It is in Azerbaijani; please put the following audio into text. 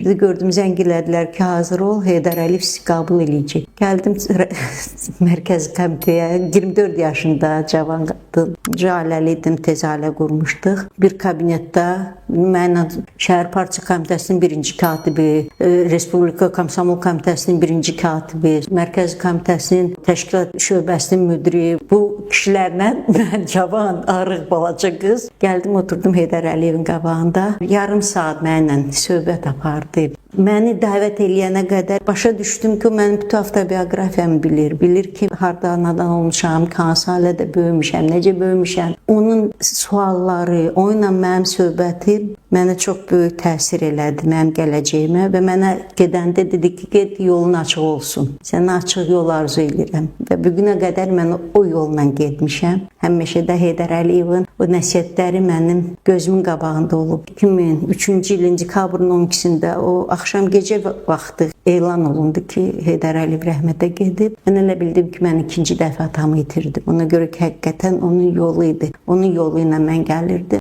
Bir də gördüm zəng elədilər ki, hazır ol, Heydər Əliyev sizi qəbul eləyəcək. Gəldim mərkəzi komitəyə, 24 yaşında cavan qadın, ailəli idim, tez ailə qurmuşduq. Bir kabinetdə mənlə şəhər partiya komitəsinin birinci katibi, Respublika Komsomol komitəsinin birinci katibi, Mərkəzi komitəsinin təşkilat şöbəsinin müdiri, bu kişilərlə mən cavan, arıq balaca qız gəldim oturdum Heydər Əliyevin qabağında. Yarım saat mənlə söhbət apardı. Məni dəvət eləyənə qədər başa düşdüm ki, o mənim bütün avtobioqrafiyamı bilir. Bilir ki, harda anadan olmuşam, hansı ailədə böyümüşəm, necə böyümüşəm. Onun sualları, onunla mənim söhbətim mənə çox böyük təsir elədi mənim gələcəyimə və mənə gedəndə dedi ki, get yolun açıq olsun. Sənə açıq yol arzu eləyirəm və bu günə qədər mən o yolla getmişəm. Həmişə də Heydər Əliyevin o nəsihətləri mənim gözümün qabağında olub. 2003-cü ilin dekabrın 12-sində o axşam gecə vaxtı elan olundu ki, Heydər Əliyev rəhmətə gedib. Mən elə bildim ki, mən ikinci dəfə atamı itirdim. Ona görə ki, həqiqətən onun yolu idi. Onun yolu ilə mən gəlirdim.